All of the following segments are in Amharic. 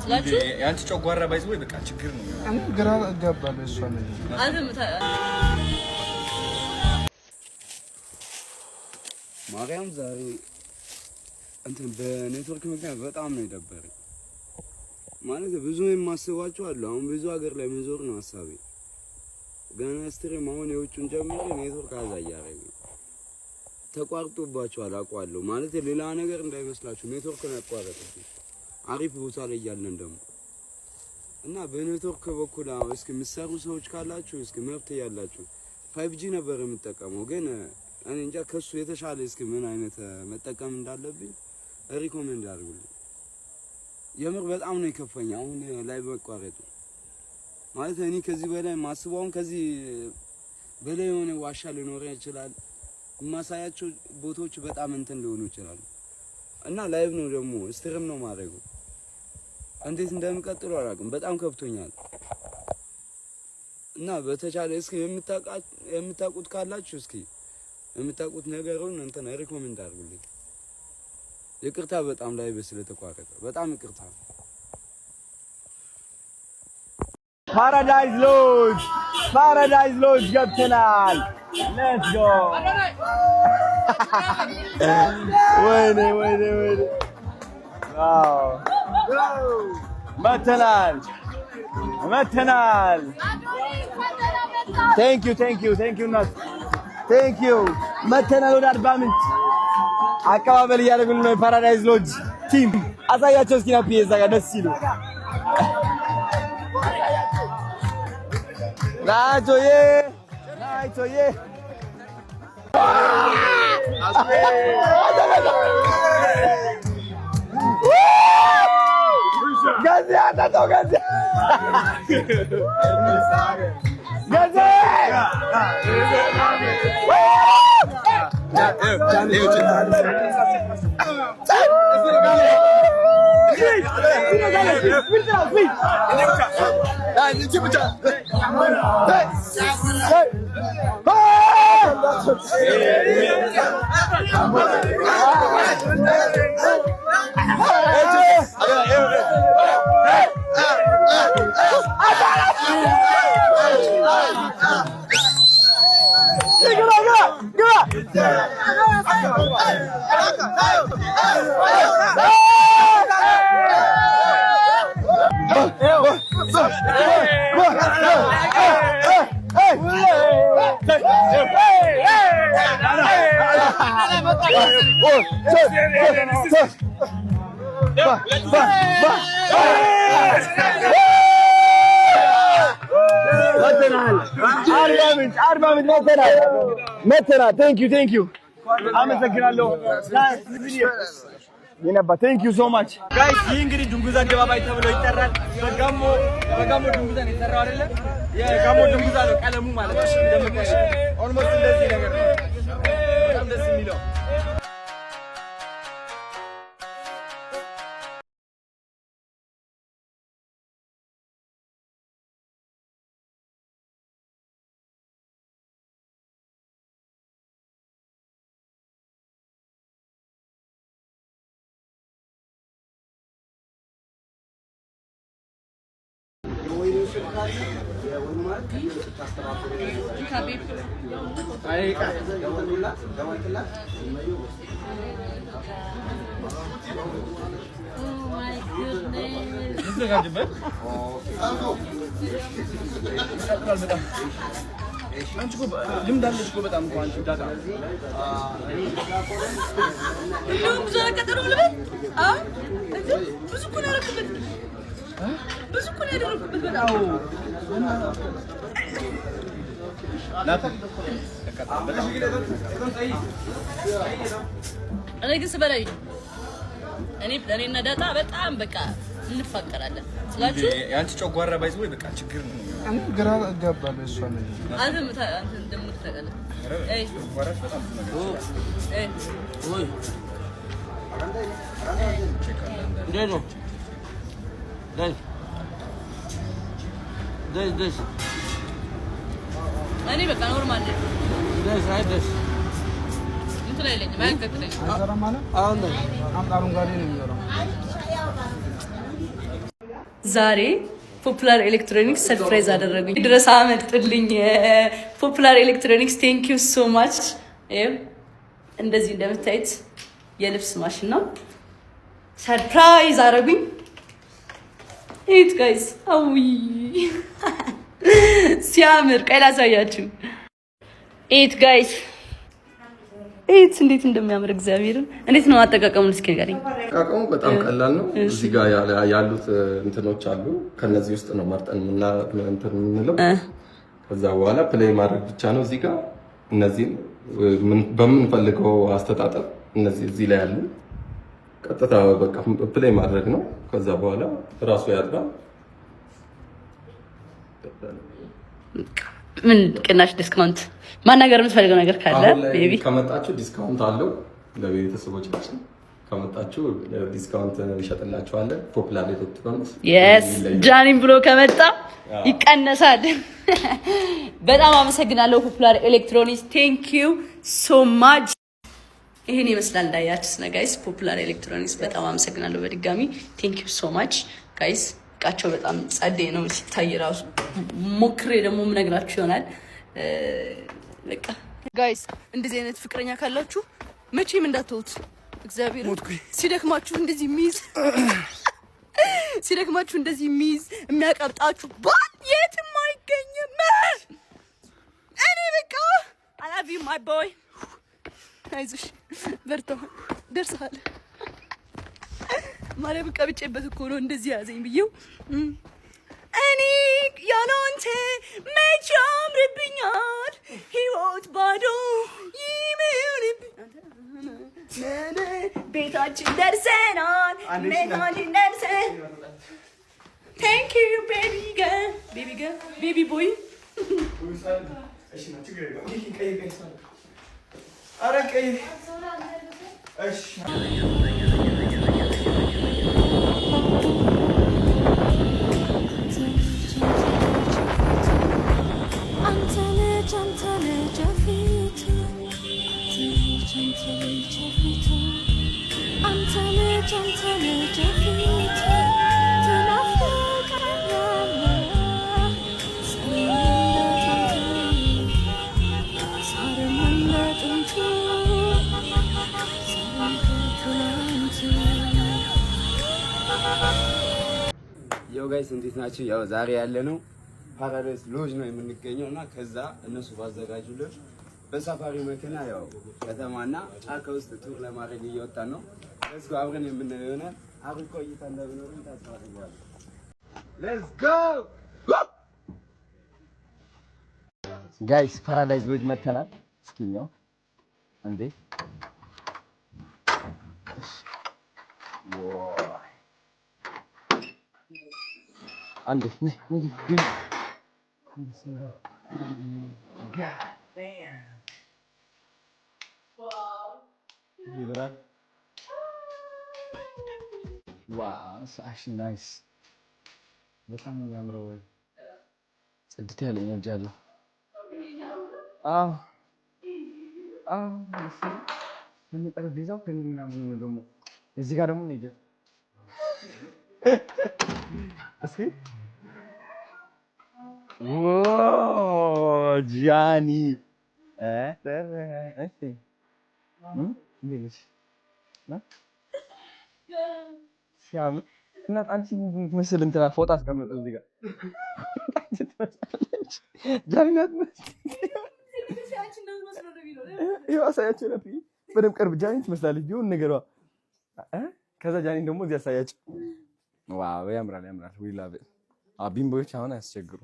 ስላችሁ የአንቺ ጨጓራ ባይዝ ወይ በቃ ችግር ነው። ግራ እጋባለሁ። እሷ ማርያም ዛሬ እንትን በኔትወርክ ምክንያት በጣም ነው የደበረኝ። ማለት ብዙ የማስባቸው አሉ። አሁን ብዙ ሀገር ላይ መዞር ነው ሀሳቤ። ገና stream አሁን የውጩን ጀምሬ ኔትወርክ አዛ እያደረገኝ ተቋርጦባቸዋል አውቀዋለሁ። ማለት ሌላ ነገር እንዳይመስላችሁ ኔትወርክ ነው ያቋረጠብኝ። አሪፍ ቦታ ላይ እያለን ደግሞ እና በኔትወርክ በኩል እስኪ የምትሰሩ ሰዎች ካላችሁ እስኪ መብት ያላችሁ 5G ነበር የምጠቀመው፣ ግን እኔ እንጃ ከሱ የተሻለ እስኪ ምን አይነት መጠቀም እንዳለብኝ recommend አድርጉልኝ። የምር በጣም ነው የከፋኝ አሁን ላይ መቋረጡ። ማለት እኔ ከዚህ በላይ ማስበውን ከዚህ በላይ የሆነ ዋሻ ሊኖር ይችላል። የማሳያቸው ቦታዎች በጣም እንትን ሊሆኑ ይችላሉ። እና live ነው ደግሞ stream ነው ማድረጉ። እንዴት እንደምቀጥሉ አላውቅም። በጣም ከብቶኛል። እና በተቻለ እስኪ የምታውቁት ካላችሁ እስኪ የምታውቁት ነገሩን እንትን recommend አድርጉልኝ። ይቅርታ በጣም live ስለተቋረጠ በጣም ይቅርታ። Paradise Lodge Paradise Lodge ገብተናል። Let's go። ወይኔ ወይኔ ወይኔ! መተናል መተናል። Thank you, thank you, thank you እናት thank you። መተናል ወደ አርባ ምንጭ አቀባበል እያደረጉልን ነው። የ Paradise Lodge team አሳያቸው እስኪ ናፒ እዛ ጋር ደስ ሲሉ ናቶዬ ናቶዬ ገዜ አርባ ምንጭ መተናል መተናል። Thank you, thank you፣ አመሰግናለሁ። የነባ thank you so much Guys። ይህ እንግዲህ ድንጉዛ አደባባይ ተብሎ ይጠራል። በጋሞ በጋሞ ድንጉዛ ነው የተሰራው አይደለ? የጋሞ ድንጉዛ ነው ቀለሙ ማለት ነው። እንደምታዩት almost እንደዚህ ነገር ነው። በጣም ደስ የሚለው። ይዘጋጅበት። አንቺ እኮ ልምድ አለሽ እኮ በጣም እኮ አንቺ ዳጣ። እንደውም ብዙ አላቃጠለውም ልበል። ብዙ እኮ ነው ያደረኩበት፣ ብዙ እኮ ነው ያደረኩበት በጣም። እኔ ግን ስበላይ እኔ እኔና ዳጣ በጣም በቃ እንፋቀራለን ስላችሁ የአንቺ ጨጓራ ባይዝ ወይ በቃ ችግር ነው። እኔ ግራ እጋባለሁ። እሷ ነገር አንተ አንተ እንደምወድ ታውቃለህ። አይ አይ ወይ እንዴት ነው? ደስ ደስ ደስ እኔ በቃ normal ነኝ። ደስ አይ ደስ እንትን አይለኝም፣ አያንቀጥለኝም። አይሰራም ማለት አሁን አምጣ፣ አረንጓዴ ነው የሚበላው። ዛሬ Popular Electronics surprise አደረጉኝ። ድረስ አመጡልኝ። Popular Electronics, thank you so much። እንደዚህ እንደምታዩት የልብስ ማሽን ነው። Surprise አደረጉኝ። እዩት guys፣ አዊ ሲያምር! ቆይ ላሳያችሁ። እዩት guys፣ እዩት እንዴት እንደሚያምር እግዚአብሔርን። እንዴት ነው አጠቃቀሙን እስኪ ንገረኝ። አጠቃቀሙ በጣም ቀላል ነው። እዚህ ጋር ያሉት እንትኖች አሉ። ከነዚህ ውስጥ ነው መርጠን እንትን የምንለው። ከዛ በኋላ play ማድረግ ብቻ ነው። እዚህ ጋር እነዚህን በምንፈልገው አስተጣጠብ እነዚህ እዚህ ላይ ያሉ ቀጥታ በቃ play ማድረግ ነው። ከዛ በኋላ ራሱ ያጥባል። ምን ቅናሽ discount ማናገር የምትፈልገው ነገር ካለ? አሁን ላይ Baby. ከመጣችሁ discount አለው። ለቤተሰቦቻችን ከመጣችሁ discount እንሸጥላችኋለን። Popular Electronics Yes, ጃኒን ብሎ ከመጣ ይቀነሳል። በጣም አመሰግናለሁ Popular Electronics, thank you so much። ይህን ይመስላል እንዳያችሁት ነው guys። Popular Electronics በጣም አመሰግናለሁ በድጋሚ፣ thank you so much guys። እቃቸው በጣም ጸዴ ነው ሲታይ ራሱ። ሞክሬ ደግሞ የምነግራችሁ ይሆናል። በቃ guys፣ እንደዚህ አይነት ፍቅረኛ ካላችሁ መቼም እንዳትተውት። እግዚአብሔር ሲደክማችሁ እንደዚህ የሚይዝ፣ ሲደክማችሁ እንደዚህ የሚይዝ፣ የሚያቀብጣችሁ ባል የትም አይገኝም። እኔ በቃ I love you, my boy። አይዞሽ፣ በርታ፣ ደርሰሃል። ማርያም ቀብጬበት እኮ ነው እንደዚህ ያዘኝ ብዬው። እኔ ያላንተ መቼ ያምርብኛል፣ ህይወት ባዶ ይምንብኝ። ቤታችን ደርሰናል፣ ቤታችን ደርሰን። Thank you, baby girl, baby girl, baby boy. ኧረ ቀይ እሺ። አንተ ልጅ፣ አንተ ልጅ ፊቱ፣ አንተ ልጅ፣ አንተ ልጅ ፊቱ፣ አንተ ልጅ፣ አንተ ልጅ ፊቱ ትናፍቀኛለህ። ሳርም እንደ ጥንቱ፣ ሳርም ከትላንቱ። Yo guys፣ እንዴት ናችሁ? ያው ዛሬ ያለነው Paradise Lodge ነው የምንገኘው እና ከዛ እነሱ ባዘጋጁልን በሳፋሪ መኪና ያው ከተማና ጫካ ውስጥ tour ለማድረግ እየወጣን ነው። Let's go፣ አብረን የምናየው ይሆናል። አሪፍ ቆይታ እንደሚኖረን ተስፋ አድርጋለሁ። Let's go. Guys፣ Paradise Lodge መተናል። እስኪ ያው እንዴ ዋይ፣ አንዴ ነይ ነይ ግቢ። God damn. ይበራል። Wow, it's actually nice. በጣም ነው የሚያምረው። ጽድት ያለ energy አለው። አዎ፣ ምን ጠረጴዛው ከእኔ ምናምን ነው ደግሞ እዚህ ጋር ደግሞ እንሂድ። እስኪ wow ጃኒ፣ እሺ እንዴት ነሽ? ሲያምር እናት አንቺ የምትመስል እንትና ፎጣ አስቀምጥ እዚህ ጋር ትመስላለች። ጃኒ ናት። ይኸው አሳያቸው ነበር በደምብ ቅርብ ጃኒ ትመስላለች ቢሆን ነገሯ። ከዛ ጃኒን ደግሞ እዚህ አሳያቸው። Wow፣ ያምራል ያምራል። We love it። ቢምቦዎች አሁን አያስቸግሩ።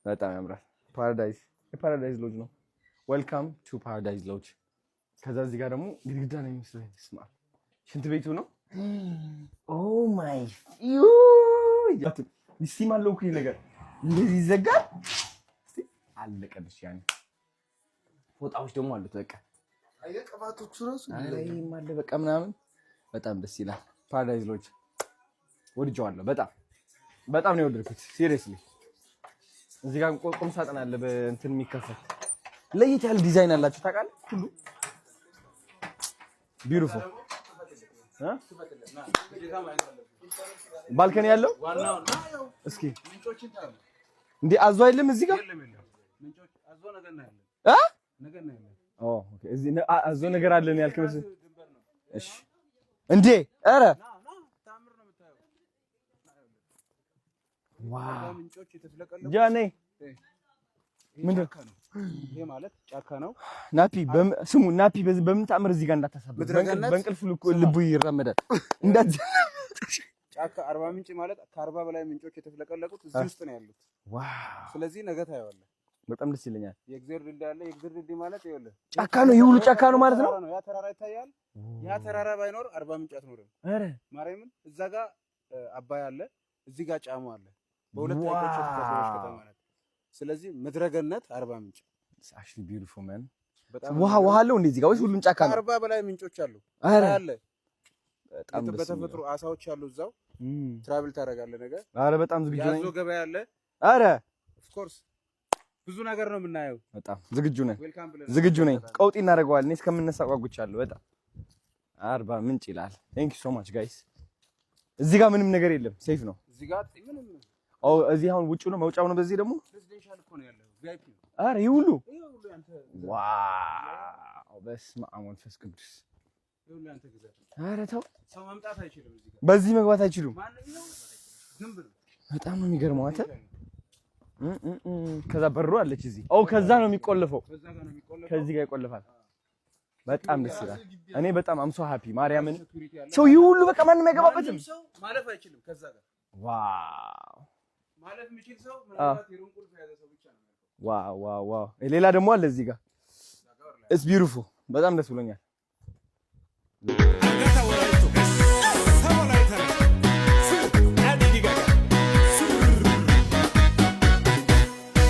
በጣም ያምራል። Paradise የ Paradise Lodge ነው። Welcome to Paradise Lodge። ከዛ እዚህ ጋር ደግሞ ግድግዳ ነው የሚመስለው። ስማ፣ ሽንት ቤቱ ነው። Oh my. Steam አለው እኮ ይሄ ነገር፣ እንደዚህ ይዘጋል። እስቲ አለቀልሽ። ያኔ ፎጣዎች ደግሞ አሉት። በቃ ቅባቶቹ ራሱ ኧረ ይሄም አለ በቃ ምናምን፣ በጣም ደስ ይላል። Paradise Lodge ወድጀዋለሁ። በጣም በጣም ነው የወደድኩት። Seriously፣ እዚህ ጋር ቁም ሳጥን አለ በእንትን የሚከፈት፣ ለየት ያለ ዲዛይን አላቸው ታውቃለህ። ሁሉ beautiful። Balcony ያለው እስኪ እንዴ፣ አዞ አይደለም እዚህ ጋር እ? Oh okay። እዚህ አዞ ነገር አለ ነው ያልክ መሰለኝ። እሺ እንዴ፣ ኧረ wow፣ ጃኔ ምንድን ይሄ ማለት ጫካ ነው። ናፒ ስሙ ናፒ፣ በዚህ በምን ተአምር እዚህ ጋር እንዳታሳብብ። በእንቅልፍ ልቡ ይራመዳል። እንዳት ጫካ አርባ ምንጭ ማለት ከ40 በላይ ምንጮች የተፍለቀለቁት እዚህ ውስጥ ነው ያሉት። ስለዚህ ነገ ታየዋለህ። በጣም ደስ ይለኛል። የእግዜር ድልድይ አለ። የእግዜር ድልድይ ማለት ይኸውልህ ጫካ ነው፣ ይህ ሁሉ ጫካ ነው ማለት ነው። ያ ተራራ ይታያል። ያ ተራራ ባይኖር አርባ ምንጭ አትኖርም። ኧረ ማርያምን፣ እዛ ጋር አባይ አለ፣ እዚህ ጋር ጫሞ አለ። በሁለት ሐይቆች የተከበበች ከተማ ናት። ስለዚህ ምድረገነት አርባ ምንጭ። It's actually beautiful, man. በጣም ውሃ ውሃ አለው እንዴ እዚህ ጋር ወይስ ሁሉም ጫካ ነው? ከ40 በላይ ምንጮች አሉ። ኧረ አለ። በጣም ደስ በተፈጥሮ አሳዎች አሉ። እዛው travel ታደርጋለህ ነገር። ኧረ በጣም ዝግጁ ነኝ። የአዞ ገበያ አለ። ኧረ Of course፣ ብዙ ነገር ነው የምናየው። በጣም ዝግጁ ነኝ። Welcome ብለናል። ዝግጁ ነኝ። ቀውጢ እናደርገዋለን። እኔ እስከምነሳ ጓጉቻለሁ በጣም። አርባ ምንጭ ይላል። Thank you so much, guys። እዚህ ጋር ምንም ነገር የለም፣ safe ነው። እዚህ ጋር ምንም ኦ፣ እዚህ አሁን ውጭው ነው መውጫው ነው። በዚህ ደግሞ Presidential እኮ ነው ያለው፣ VIP ነው። ኧረ ይህ ሁሉ ይሄ ሁሉ ያንተ Wow! በስመ አብ ወመንፈስ ቅዱስ። ይሄ ሁሉ ያንተ ግዛት ነው። ኧረ ተው። ሰው መምጣት አይችልም እዚህ ጋር። በዚህ መግባት አይችሉም። ማንም ይኸው ግንብ ነው። በጣም ነው የሚገርመው። አንተ ከዛ በሩ አለች እዚህ። ኦ፣ ከዛ ነው የሚቆለፈው። በዛ ጋር ነው የሚቆለፈው። ከዚህ ጋር ይቆለፋል። በጣም ደስ ይላል። እኔ በጣም I'm so happy፣ ማርያምን። Security አለ። ሰው ይህ ሁሉ በቃ ማንም አይገባበትም። ማንም ሰው ማለፍ አይችልም። ከዛ ጋር ማለፍ የሚችል ሰው ምናልባት የ room ቁልፍ የያዘ ሰው ብቻ ነው። Wow! ሌላ ደግሞ አለ እዚህ ጋር። It's beautiful። በጣም ደስ ብሎኛል።